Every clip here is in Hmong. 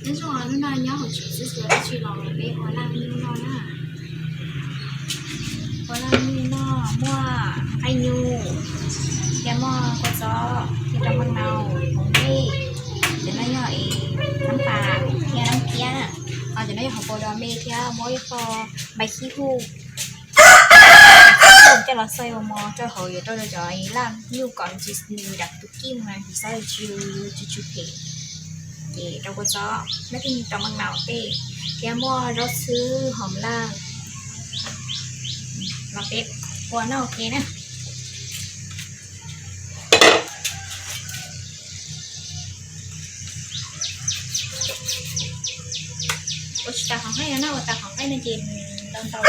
Nyob zoo, lub no nyob hauv tsev xwb, tsis ua dab tsi los peb ua laj nyuj noj na. Ua laj nyuj noj muaj nqaij nyuj, thiab muaj kua txob, thiab rau npaj nau, hauv nplej, cov no yog es nab pas thiab nab kiab na. Ho cov no yog hauv paus dos me thiab muab ib qho npais khib huj coj los xay ua mov rau hauv yuav rau cov laj nyuj kom nws dav tus kij mus na, tsis txhob tsis tsis phem. Ces rau kua txob, nab kiab, rau npaj nau tej, thiab muaj zaub xwb hom laj. Los peb ua noj ua ke na. Ua tsis tas qhov nqaij no na, ua tas qhov nqaij no ces ntau ntau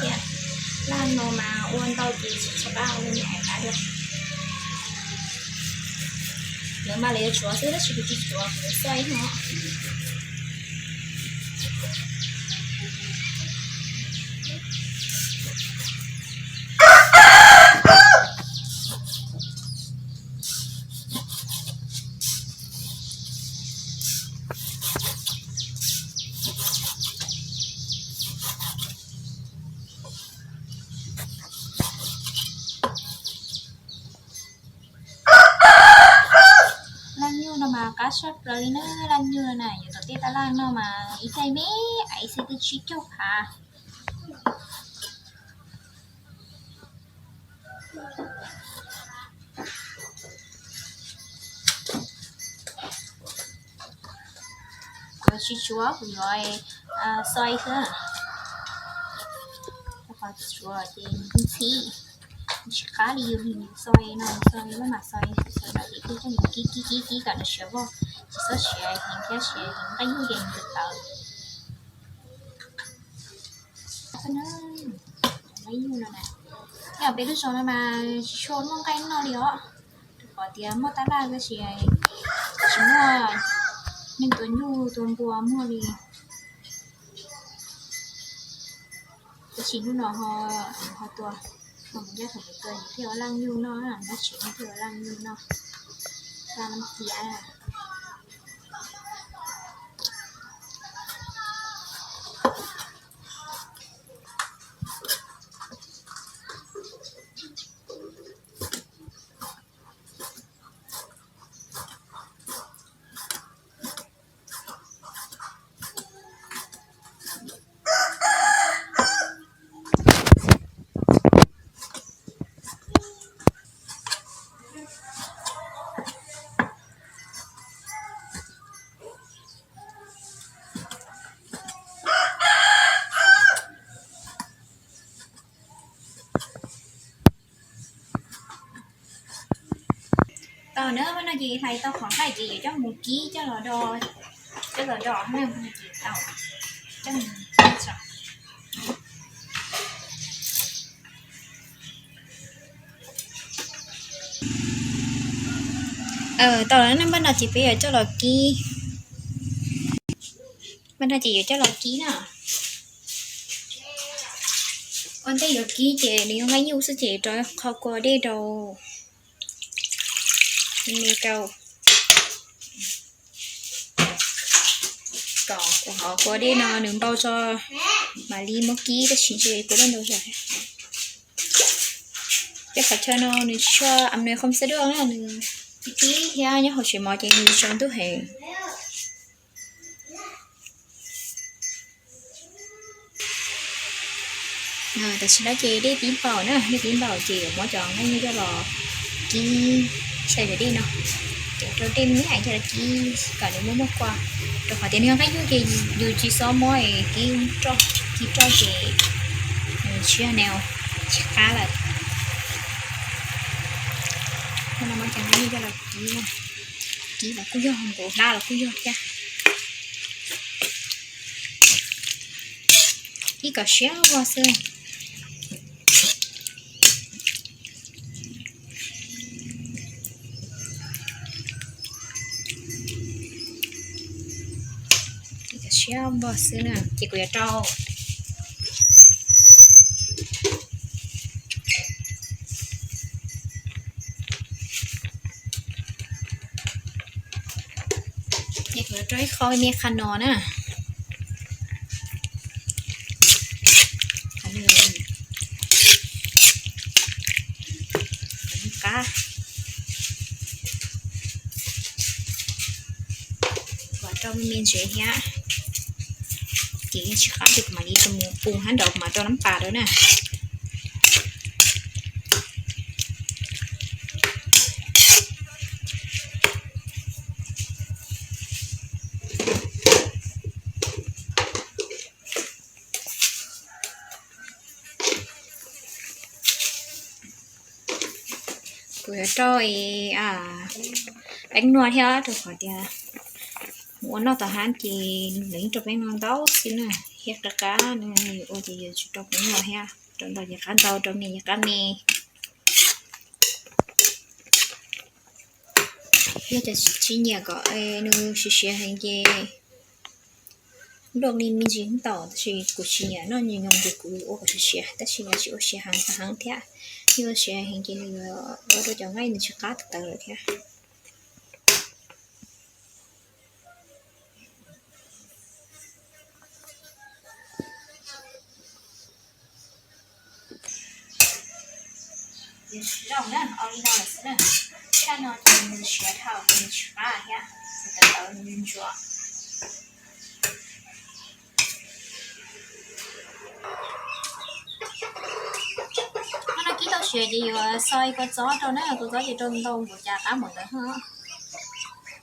thiab. Laj no mas ua ntau ces tsis tshua qab ua me hais qab dua. Lawv mas lawv yuav tsuav xwb tab sis kuv tsis tsuav, kuv yuav xay no. Laj nyuj no mas qab tshaj plaws li na, laj nyuj no na, yuav tom tej tab laj no mas ib caij me ais xwb twb tsib caug phav. Kuv yuav tsis tsuav, kuv yuav xay xwb. Qhov tsuav ces ntxhib, tsis qab li yus xay no, xay laj mam xay, xay ntawm li kib, kib kib kib kom nws siav vog, tsis txhob siav heev thiab, siav heev nqaij nyuj ces nws tawv. Nqaij nyuj no na, nyob peb lub zos no mas tsis tshua muaj nqaij noj li os. Rau qhov tias muaj tab laj tab sis tsis muaj neeg tua nyuj tua npua muag li. Tab sis hnub no ho tua, ho mus ncaj qhov tua thiaj ua laj nyuj noj, tab sis thiaj ua laj nyuj noj, laj kiab. Tau na, no ces hlais tau qhov nqaij ces yuav coj mus kib coj los do, coj los do na, ces tau, coj mus kib tso. Tau lawm na, npaj no ces peb yuav coj los kib, npaj no ces yuav coj los kib na. Ua ntej yuav kib ces nws yuav nqaij nyuj xwb ces rau qhov kua dej rau me rau, kom kuv hov kua dej no nws npau tso mam li muab kib, tab sis ntshe kuv dej ntau zog. Ces qhov chaw no nws tsis tshua am nws khom xab duaj na, nws tib tib thiab nyob hauv tsev mov ces nws tsaus ntuj heev. Tam sim no ces dej pib npaum na, dej pib npaum ces yuav muab cov nqaij nyuj coj los kib, sai cov dej no, ces rau dej me me coj los kib kom nws muaj muaj kua. Rau qhov tias nws yog nqaij nyuj ces yus tsis txhob muab kib roj, kib roj ces nws tsis yog nws tsis qab lawm. Muab cov nqaij nyuj coj los kib, kib los kuj yog, nkaus hlab los kuj yog thiab. Kib kom siab vog xwb. Kib kom siab vog xwb na, ces kuv yuav rau, ces kuv Rau ib qho me qha no na. Qab, kom rau me me ntsev thiab. Ces yeej tsis qab ces kuv mam li rau mus pum hab nraud kuv mam rau nab pas rau na. Kuv yuav rau peeb nua thiab rau qhov tias mus ua noj tom hab ces lawv yeej rau peeb nua ntau xwb na, thiab qab qab no yus ua ces yus tsis rau peeb nua thiab, rau ntau ces qab ntau, rau me ces qab me. Yog tias tsis nyiam kom nws siav siav heev ces luaj li me ntsis tau, tab sis kuv tsis nyiam noj nyoos nyoos ces kuv ua kom siav siav, tab sis nws tsis ua siav heev heev thiab. Yog ua siav heev ces nws yuav ua rau cov nqaij nws tsis qab tawv lawm thiab. Zoo na, ua li no lawm xwb na. Tshaj no ces nws siav dhau ces nws tsis qab thiab, nws tawv tawv nws ntsuav. Qhov no kib tau siav ces yuav xoi kua txob rau na, kua txob ces rau ntau npaum cas qab npaum ntawd ho.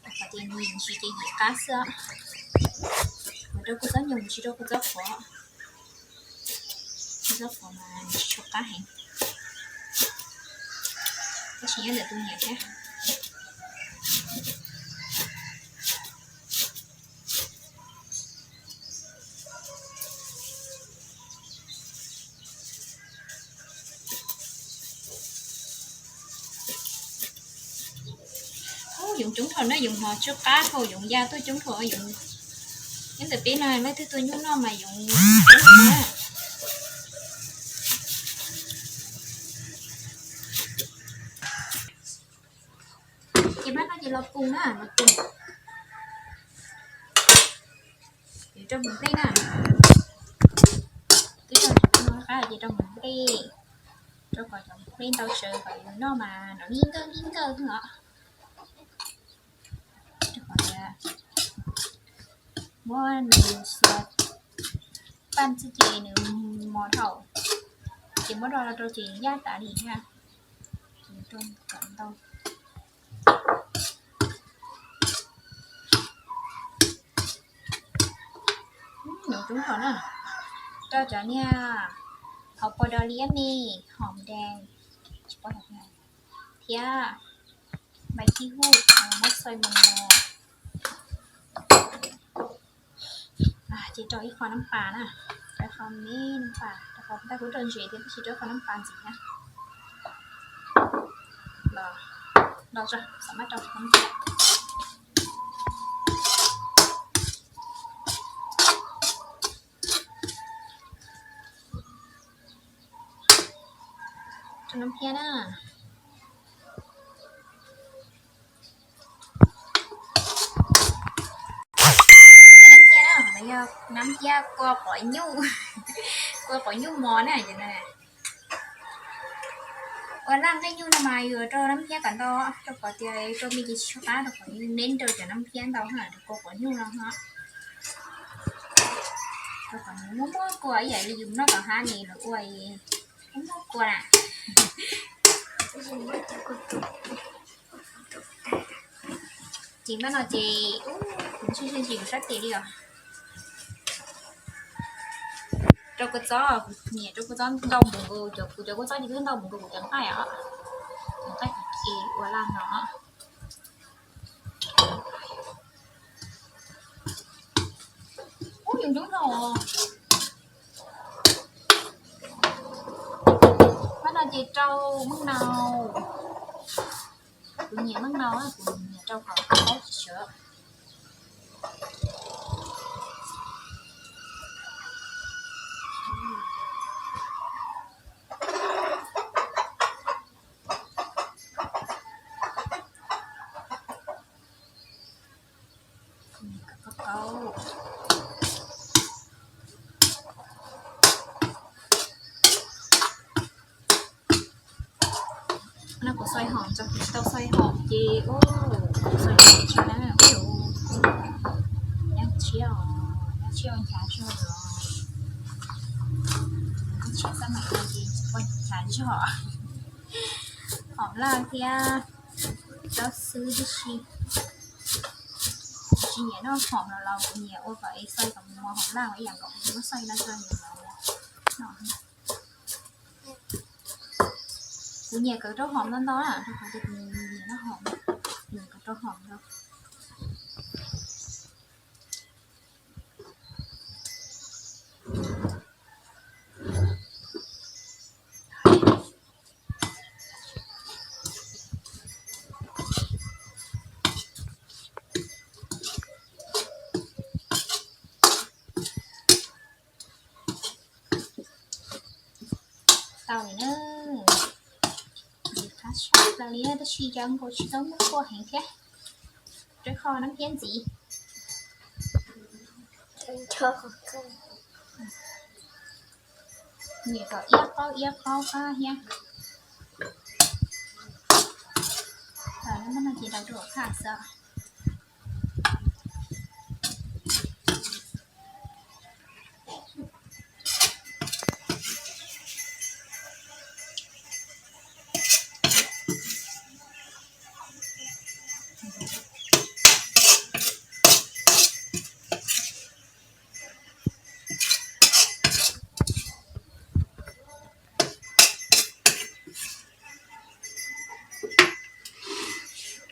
Qhov tias nws tsis ces yim qab xwb. Kuv rau kua txob nyoos tsis rau kua txob qhuav. Kua txob qhuav mas tsis tshua qab heev, tab sis nyob ntawm tus nyiam thiab. Ub, yoov coob dhau na, yoov ho tsw qab dhau, yoov ya tuaj coob dhau, yoov nyob ntawm peb no leej twg tuaj nyuj noj mas yoov coob dhau na. Ces pab no ces los pum na, los pum. Ces rau mus nplej na. Twb rau mus nplej no qab ces rau mus nplej, rau kom cov nplej ntau tsawv kom yus noj mas nws li nkawj li nkawj os. Rau kom tias muab nws xuas paj xwb ces nws mos dhau, ces muab do los rau ces yaj tas li thiab. Ces rau kom ntau. Nws coob dhau na. Rau cov niag hauv paus dos liab ne, hom dees, tsis paub hais tias, thiab npais khib huj, muab xoi mus no. Ces rau ib qho nab pas na, rau ib qho me nab pas, rau qhov tab kuv rau ntses thiab tab sis rau ib qho nab pas ntxiv na. Los, los tso, xam mab rau qhov ntxiv. Rau nab phiab na. Rau nab phiab na, no yog nab phiab kua qov nyuj, kua qov nyuj mos na. Ua laj nqaij nyuj no mas yuav rau nab phiab kom ntau, rau qhov tias rau me ces tsis tshua qab, rau qhov neb rau cov nab phiab ntau na, rau kua qov nyuj no ho. Rau qhov nws muaj muaj kua ib yam li yus noj tom hab ne los ua muaj muaj kua na. Ces pab no ces kuv ntshai ntshai ntsis kuv sab tes li os. Rau kua txob, kuv nyiam rau kua txob ntau mus nkaus, cov kuv cov kua txob ces twb ntau mus nkaus kuv cov nqaij os. Cov nqaij ces ua laj no. Ub, yoov coob dhau. Pab no ces rau meej nau. Kuv nyiam meej nau, kuv nyiam rau kom qaub tsis tsawv. Qaub qaub. No kuv xoj hom, kuv tsis tau xoj hom ces kuv xoj hom tsis na. Ub, nyab tshiab os, nyab tshiab ua nchav tsis hom, tshiab xab maim no ces ua nchav tsis hom. Hom laj thiab zaub xwb tib si. Tsis nyiam noj hom no los kuv nyiam ua kom es xoj kom mos hom laj ib yam nkaus, kuv muab xoj no rau nyiam no. Kuv nyiam kawg rau hom ntau ntau na, rau qhov tias kuv nyiam noj hom, nyiam kawg rau hom ntau. Tau lawm na. Ntxim qab tshaj plaws li tab sis cov nkaus tsis tau muaj quaj heev thiab, rau qhov nab phiab ntxiv. Nyiam kom iab qaub iab qaub qab thiab. Thaum no muab no ces rau rau qhaj xwb.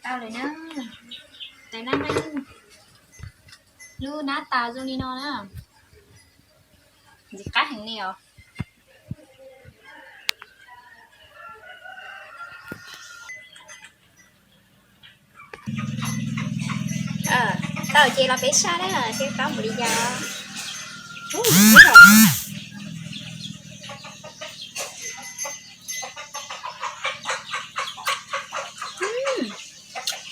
Tau lawm na. Tais nab nqeeb lub nab tas zoo li no na. Ntxim qab heev li os. Tau ces los peb saj na, seb qab npaum li cas.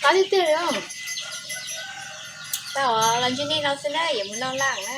Qab tiag tiag li. Tau los ntsib nej no xwb na, yuav mus noj laj na.